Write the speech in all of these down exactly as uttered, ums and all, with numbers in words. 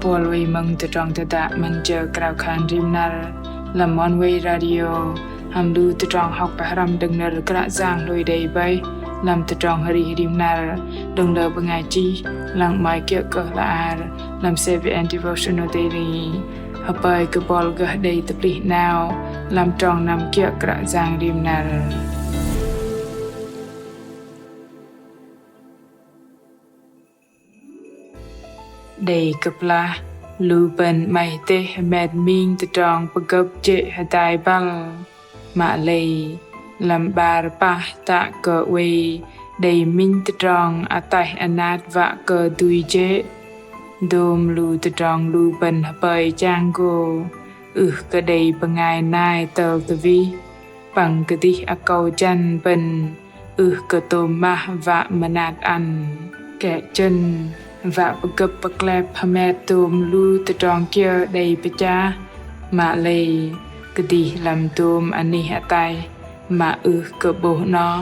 Buăl wei mơ̆ng tơdrong tơdă 'Măn Jơ Krao Khan Rim Năr lăm Oneway Radio, hăm lu tơdrong hŏk pơhrăm đơ̆ng nơ̆r Kră Yang hlôi đei bơih lăm tơdrong arih rim năr đơ̆ng lơ bơngai chih, lăng 'mai kiơ̆ kơ hla ar lăm Seven Devotional Daily. Hơpơi kơ buăl gơh đei tơplih 'nao lăm trong năm kiơ̆ Kră Yang rim năr. Đei kơplah lu bơ̆n 'maih dêh hơmet ming tơdrong pơgơ̆p jê̆ hơdai băl. Mă lei lăm 'bar pah tă kơ oei đei minh tơdrong ataih anat wă kơ dui jê̆. Dôm lu tơdrong lu bơ̆n hơpơi chang gô ưh kơ đei bơngai nai tơl tơwih, păng kơdih akâu jăn bơ̆n ưh kơ tôm mah wă mơnat ăn. Kĕ chơ̆n wă pơgơ̆p pơklep hơmet dôm lu tơdrong kiơ đei pơchah, mă lei kơdih lăm dôm anih ataih mă ưh kơ 'bôh 'noh.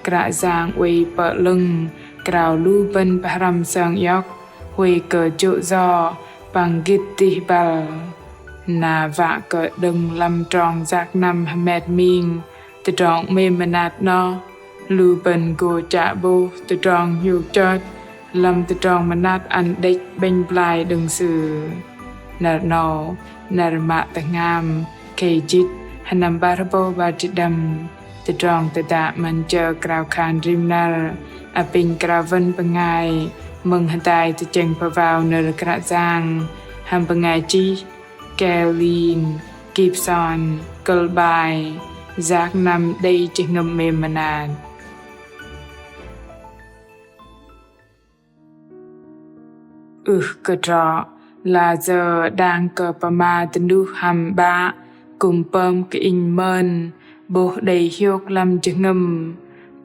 Kră Yang oei pơ'lơ̆ng krao lu bơ̆n pơhrăm sơng iŏk, huay kơ jô̆ yo păng gĭt dih băl. Na wă kơ đơ̆ng lăm trong yak năm hơmet ming tơdrong 'mêm mơnat 'noh, lu bơ̆n gô chă 'bôh tơdrong hiôk chơt lăm tơdrong mơnat ăn đĕch 'bĕnh blai đơ̆ng Sư. Năr 'nâu, năr mă tơhngam, khei jĭt, sơnăm 'bar rơbâu 'bar jĭt đăm. Tơdrong tơdă 'Măn Jơ Krao Khan Rim Năr apinh krao wơ̆n bơngai mơ̆ng hơdai tơchĕng pơwao nơ̆r Kră Yang hăm bơngai chih Kaylene Gibson, kơ̆l 'bai Yak năm đei jơhngơ̆m 'mêm mơnat. Ưh kơ trŏ, layơ đang kơ pơma dơnuh hăm 'Bă kư̆m pơm kơ inh mơn 'bôh đei hiôk lăm jơhngơ̆m.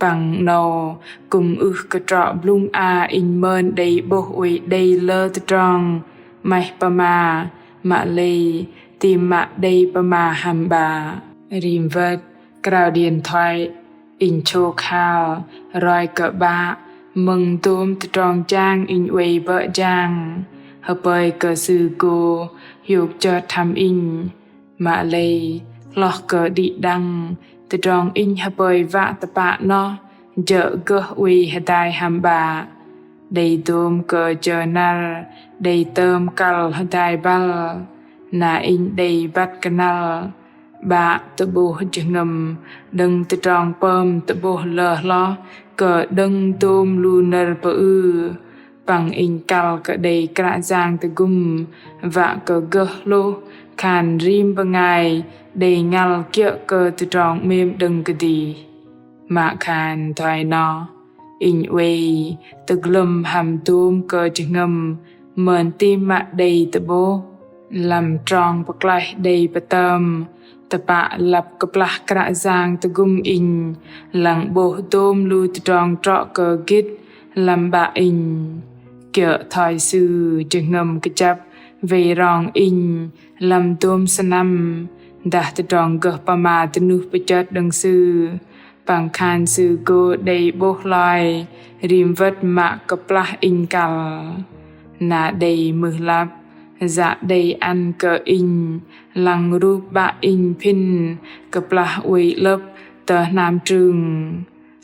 Păng 'nâu kư̆m ưh kơ trŏ blŭng a inh mơn đei 'bôh oei đei lơ tơdrong 'maih pơma, mă lei tam mă đei pơma hăm 'Bă. Rim wơ̆t, krao điện thoại, inh chôk hal roi kơ 'Bă mơ̆ng dôm tơdrong jang inh oei bơ̆ jang. Hơpơi kơ Sư gô hiôk chơt hăm inh. Mă lei hloh kơ đĭ đăng tơdrong inh hơpơi wă tơpă 'noh jơ̆ gơh oei hơdai hăm 'Bă. Đei dôm kơ jơ năr đei tơm kăl hơdai băl, na inh đei băt kơnăl 'Bă tơ'bôh jơhngơ̆m đơ̆ng tơdrong pơm tơ'bôh lơ hloh kơ đơ̆ng dôm lu nơ̆r pơư. Păng inh kăl kơ đei Kră Yang tơgŭm wă kơ gơh hlôh khan rim bơngai đei ngăl kiơ̆ kơ tơdrong 'mêm đơ̆ng kơdih. Mă khan thoi noh, inh oei tơglơ̆m hăm dôm kơ jơhngơ̆m mơn tam mă đei tơ'bôh. Lăm trong pơklaih đei pơtơm, tơpă lăp kơplah Kră Yang tơgŭm inh lăng 'bôh dôm lu tơdrong trŏ kơ gĭt lăm 'Bă inh. Kiơ̆ thoi Sư jơhngơ̆m kơjăp wei rong inh lăm dôm sơnăm, dah tơdrong gơh pơma dơnuh pơchơt đơ̆ng Sư. Păng khan Sư gô đei 'bôh hloi rim wơ̆t mă kơplah inh kăl. Na đei mưh lăp, yă đei ăn kơ inh lăng rup 'Bă inh phĭn kơplah oei 'lơ̆p tơ hnam trưng.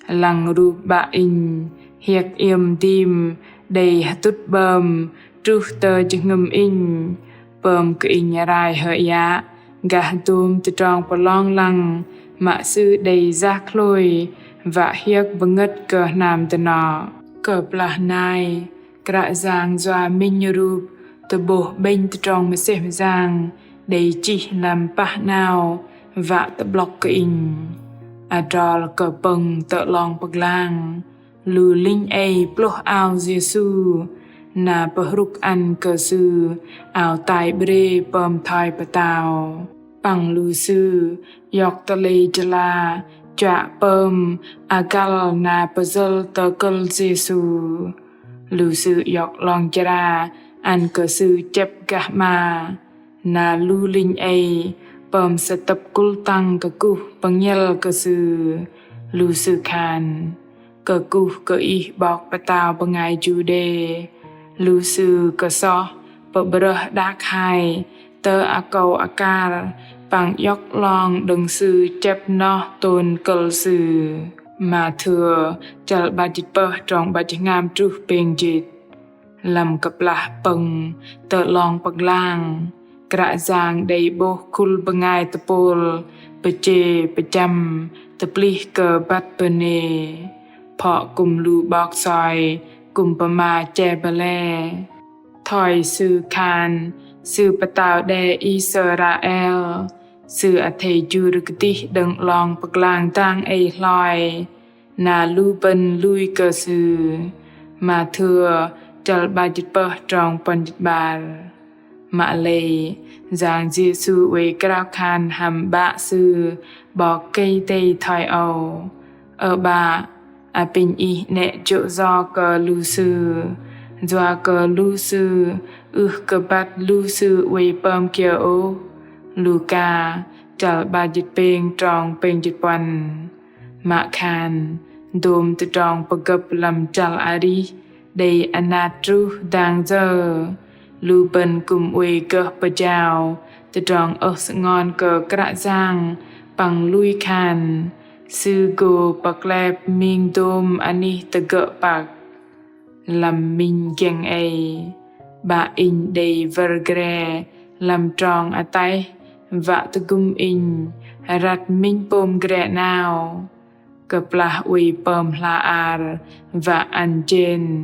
Lăng rup 'Bă inh hiơ̆k iĕm dim đei hơtŭt 'bơm truh tơ jơhngơ̆m inh, pơm kơ inh rai hơyă gah dôm tơdrong pơlong lăng mă Sư đei yak hlôi wă hiơ̆k bơngơ̆t kơ hnam dơnŏ. Kơplah nai, Kră Yang yua minh rup tơ'bôh 'bĕnh tơdrong mơsêh mơyang đei chih lăm pah 'nao wă tơ'blŏk kơ inh. Adrol kơ pơ̆ng tơ 'long pơglang, lu linh ei plôh ao Yêsu, na pơhrŭk ăn kơ Sư ao tai 'brê pơm thoi pơtao. Păng lu sư iŏk tơlei jơla chuă pơm agăl na pơyơ̆l tơ kơ̆l Yêsu. Lu sư iŏk 'long jra ăn kơ Sư chĕp gah 'ma. Na lu linh ei pơm sơtơ̆p kŭl tăng kơkuh pơngiĕl kơ Sư. Lu sư khan: Kơkuh kơ Ih 'Bok Pơtao bơngai Juđê. Lu sư kơsoh pơ'brơh đak hai tơ akâu akar păng iŏk 'long đơ̆ng Sư chĕp noh tôn kơ̆l Sư. Mathêu chăl 'bar jĭt pơh trong 'bar jĭt tơhngam truh pêng jĭt. Lăm kơplah pơ̆ng tơ 'long pơglang, Kră Yang đei 'bôh khul bơngai tơpôl pơchê pơchăm tơplih kơ băt bơnê, phŏ kư̆m lu 'bok soi kư̆m pơma che bơle. Thoi Sư khan Sư Pơtao đe Israel, Sư athei jur kơdih đơ̆ng 'long pơglang dang ei hloi, na lu bơ̆n lui kơ Sư. Mathêu chăl 'bar jĭt pơh trong puăn jĭt 'bar. Mă lei, Yang Yêsu oei krao khan hăm 'Bă Sư 'Bok Kei-Dei thoi âu: Ơ 'Bă, apinh Ih 'nĕ jô̆ yo kơ lu sư, yua kơ lu sư ưh kơ băt lu sư oei pơm kiơ ôh. Luka chăl 'bar jĭt pêng trong pêng jĭt puăn. Mă khan dôm tơdrong pơgơ̆p lăm chăl arih đei anat truh dang yơ, lu bơ̆n kư̆m oei gơh pơjao tơdrong ơh sơngon kơ Kră Yang păng lui khan Sư gô pơklep ming dôm anih tơgơ̆ păk. Lăm minh giĕng ei, 'Bă inh đei wơr gre lăm trong ataih, wă tơgŭm inh răt minh pôm gre 'nao. Kơplah oei pơm hla ar wă ăn jên,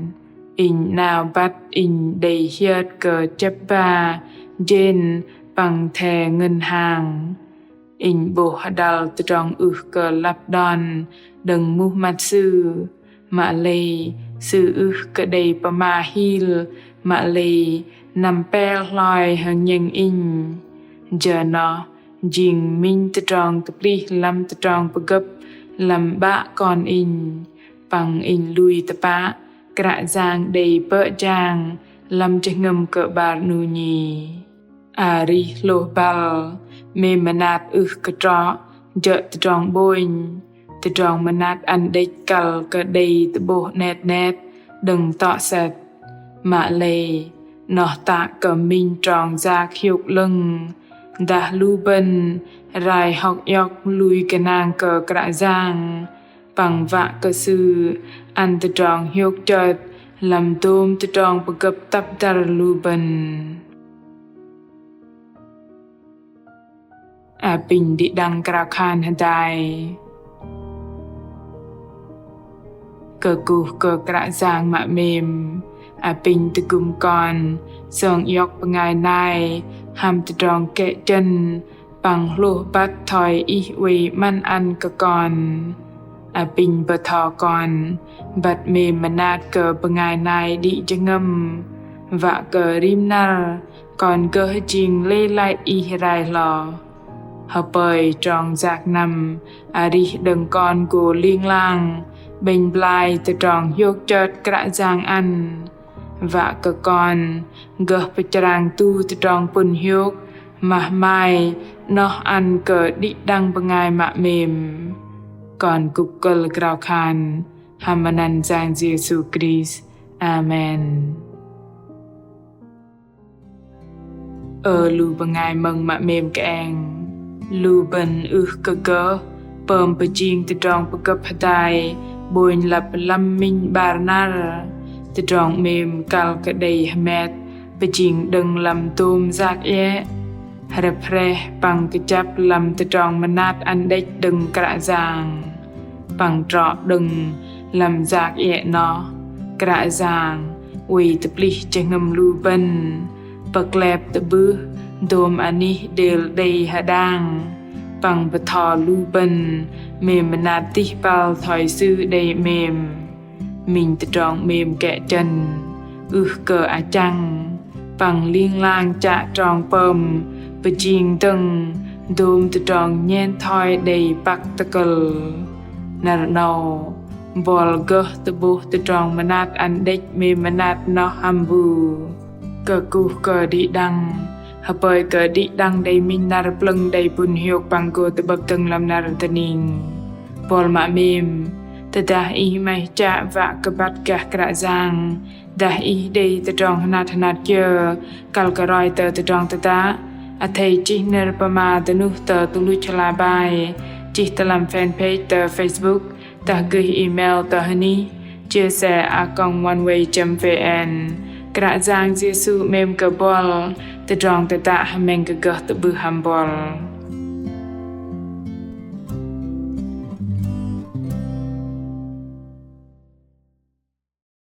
inh 'nao băt inh đei hiơt kơ chĕp ba jên păng the ngân hàng. Inh 'bôh hơdăl tơdrong ưh kơ lăp đon đơ̆ng muh măt Sư. Mă lei Sư ưh kơ đei pơma hil, mă lei năm pel hloi hơnhĕng inh. Jơ noh jing minh tơdrong tơplih lăm tơdrong pơgơ̆p lăm 'Bă Kon inh, păng inh lui tơpă Kră Yang đei bơ̆ jang lăm jơhngơ̆m kơ 'bar 'nu nhi. Arih hlôh băl, 'mêm mơnat ưh kơ trŏ jơ̆ tơdrong 'bônh. Tơdrong mơnat ăn đĕch kăl kơ đei tơ'bôh 'net 'net đơ̆ng tŏ sĕt. Mă lei 'noh tă kơ minh trong yak hiôk 'lơ̆ng, dah lu bơ̆n rai hŏk iŏk lui gơnang kơ Kră Yang, păng wă kơ Sư ăn tơdrong hiôk chơt lăm dôm tơdrong pơgơ̆p tăp dăr lu bơ̆n. Apinh đĭ đăng krao khan hơdai. Kơkuh kơ Kră Yang mă 'mêm, apinh tơgŭm kon sơng iŏk bơngai nai hăm tơdrong kĕ jăn păng hlôh băt thoi Ih oei 'măn ăn kơ kon. Apinh bơtho kon băt 'mêm mơnat kơ bơngai nai đĭ jơhngơ̆m, wă kơ rim năr kon gơh jing lei lăi Ih rai hloh. Hơpơi trong yak năm arih đơ̆ng kon gô ling lang 'bĕnh blai tơdrong hiôk chơt Kră Yang ăn, wă kơ kon gơh pơchrang tu tơdrong pŭn hiôk mah mai 'noh ăn kơ đĭ đăng bơngai mă 'mêm. Kon kŭk kơ̆l krao khan hăm măt anăn Yang Yêsu Krist. Amen. Ơ lu bơngai mơ̆ng mă 'mêm kơeng, lu bơ̆n ưh kơ gơh pơm pơjing tơdrong pơgơ̆p hơdai 'bônh lăp lăm minh 'bar năr. Tơdrong 'mêm kăl kơ đei hơmet pơjing đơ̆ng lăm dôm yak iĕ, hrĕp hrĕh păng kơjăp lăm tơdrong mơnat ăn đĕch đơ̆ng Kră Yang. Păng trŏ đơ̆ng lăm yak iĕ noh, Kră Yang oei tơplih jơhngơ̆m lu bơ̆n, pơklep tơ'bưh dôm anih đêl đei hơdang, păng bơtho lu bơ̆n 'mêm mơnat dih păl thoi Sư đei 'mêm. Minh tơdrong 'mêm kĕ jăn ưh kơ achăng, păng ling lang chă trong pơm pơjing dơ̆ng dôm tơdrong nhen thoi đei păk tơkơ̆l. Năr 'nâu, buăl gơh tơ'bôh tơdrong mơnat ăn đĕch 'mêm mơnat noh hăm bu. Kơkuh kơ đĭ đăng, hơpơi kơ đĭ đăng đei minh năr plơ̆ng đei pŭn hiôk păng gô tơ'bơ̆p dơ̆ng lăm năr tơ ning. Buăl mă 'mêm, Tơdah ih 'maih chă wă kơ băt gah Kră Yang, dah ih đei tơdrong hnat hnat kiơ kăl kơ roi tơ tơdrong tơdă, athei chih nơ̆r pơma dơnuh tơ tơluch hla bơar, chih tơ lăm fanpage tơ Facebook, dah gơih email tơ hơnih chia sẻ a còng oneway chấm vn. Kră Yang Yêsu 'mêm kơ buăl. Tơdrong tơdă hơmĕng kơ gơh tơ'bưh hăm buăl.